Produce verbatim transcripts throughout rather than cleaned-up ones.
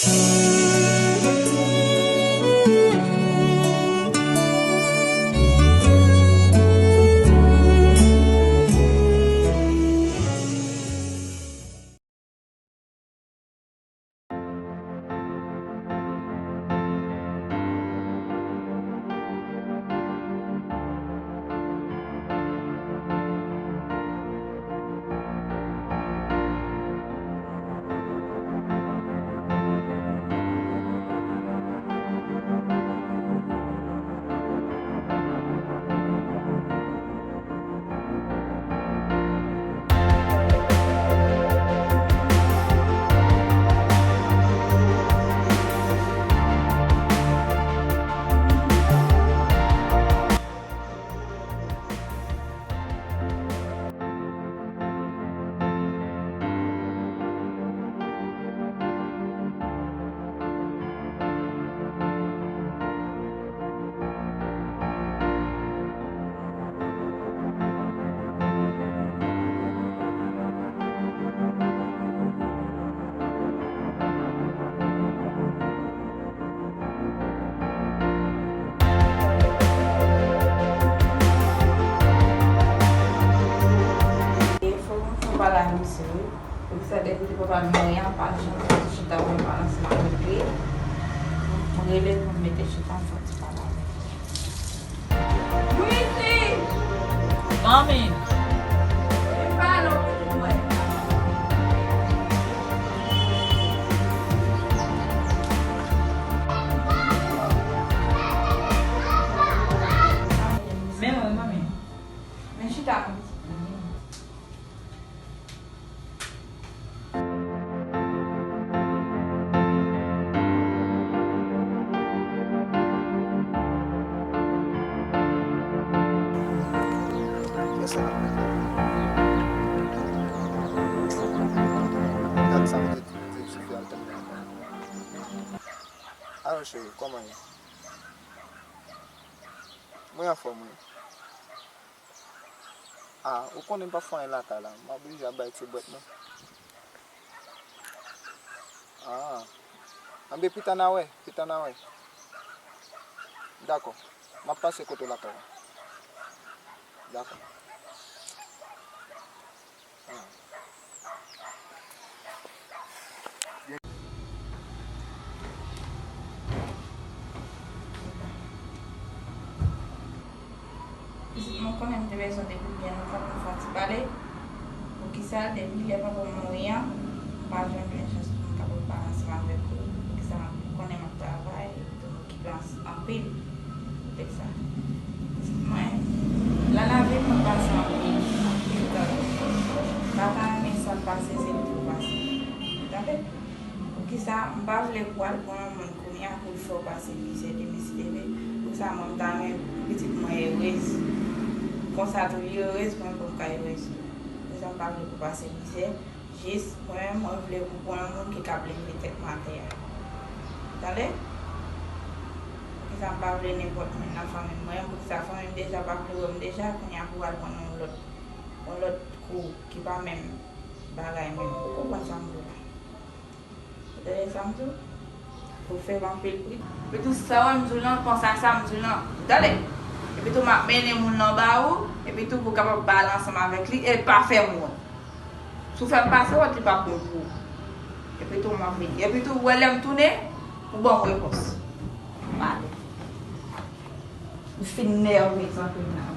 E fò mwen fè pale ak misye wi. Poukisa depi li pa pale mwen an, pa janm chita pou m pale ansanm avèk li. Mwen rele pou m mete chita m fè ti pale avèk li. Wi, fi! Manmi! Vin pale w pitit mwen. Men mwen, manmi. Men chita non. Alo, cheri, kòman ye? Mwen anfòm, wi. Ah, ou konnen m pa fè anyen lakay la. M oblije ap bay ti bwèt mwen. Ah. Anben, pita n a wè, pita n a wè. Dakò. M ap pase kote w lakay la. Dakò. Ah. Pitit mwen, konnen m te bezwen depi byen lontan pou n fè yon ti pale. Poukisa depi lè papa m mouri an, m pa janm jwenn chans pou m kapab pale ansanm avèk ou? Poukisa? Ou konnen m ap travay, epi tou m okipe ans-, anpil. Se sa. Pitit mwen, nan lavi m, mwen pase anpil, anpil tan. M pa ta renmen sa k pase, se li tou pase. Tande? Poukisa m pa vle pou al pran yon moun kounye a pou l fè w pase mizè demen si Dye vle? Poukisa mwen m ta renmen pitit mwen erez? Konsa tou li erez, mwen pou m ka erez tou. Poukisa m pa vle pou w pase mizè? Jis mwen menm, mwen vle pou pran yon moun ki kab leve tèt mwen atè a. Tande? Poukisa m pa vle nenpòt moun nan fanmi m? Mwen, poukisa fanmi m deja pa vle wè m deja, kounye a pou al pran yon lòt, yon lòt kou ki pa menm bagay menm? Ou konprann sa m di w la? Ou tande sa m di w? Ou fè m anpil pri. Epi tou, sa w wè m di w lan, panse a sa m di w lan. Tande? Epi tou, m ap mennen moun lan ba ou, epi tou, pou w kapab pale ansanm avèk li, e pa fè m wont. Si w fè m pase wont, li p ap bon pou ou. Epi tou, m ap vini. Epi tou, ou wè lè m tounen, ou ban m repons. M ale. M fin nève tankou nab.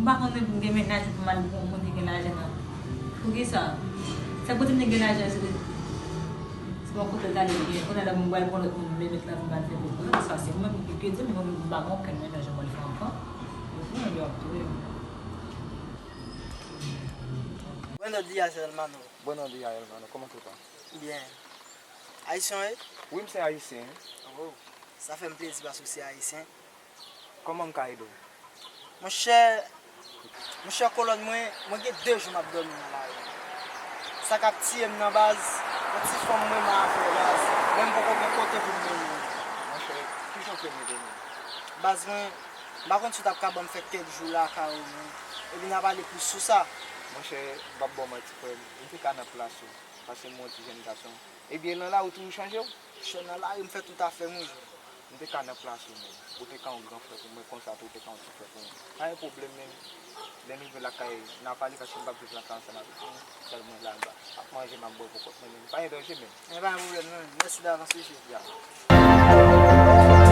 Pa konn menm pou m gen mennaj pou m al pou yon moun ki gen lajan nan. Poukisa? Sa k pote m gen lajan, se, se yon kote l t ale byen. Kounye a la, mwen pral pran lòt moun, mwen met la pou m al fè pou mwen. Sa se mwen ki di m, mwen pa gen okenn mennaj mwen pral fè ankò. Mwen yo ap touye m. Buenos días, hermano. Buenos días, hermano. ¿Cómo tú estás? Byen. Ayisyen w ye? Wi, m se ayisyen. Oh, sa fè m plezi paske w se ayisyen. Kòman m ka ede w? Monchè, monchè, kolòn mwen, mwen gen de jou m ap dòmi nan lari. Sa k ap tiye m nan baz, yon ti fanm mwen m a afè baz, men m poko gen kote pou m mennen l. Monchè, kijan w fè m ede w menm? Baz mwen, m pa konn si w t ap ka ban m fè kèk jou lakay ou menm, epi n a pale plis sou sa. Monchè, m p ap ba w manti frè m, m te ka nan plas ou, paske m yon ti jèn gason. Ebyen, nan lari w toujou chanje w? Monchè, nan lari m fè tout afè m wi. M te ka nan plas ou menm. Ou te ka yon gran frè pou mwen, konsa tou ou te ka yon ti frè pou mwen. Pa gen pwoblèm menm. Lè m rive lakay, n a pale paske m p ap viv lakay ansanm avèk ou. Sèl mwen la, m ap manje, m ap bwè pou kont mwen menm. Pa gen danje menm. Men pa gen pwoblèm non. Mèsi davans wi cheri. Ya.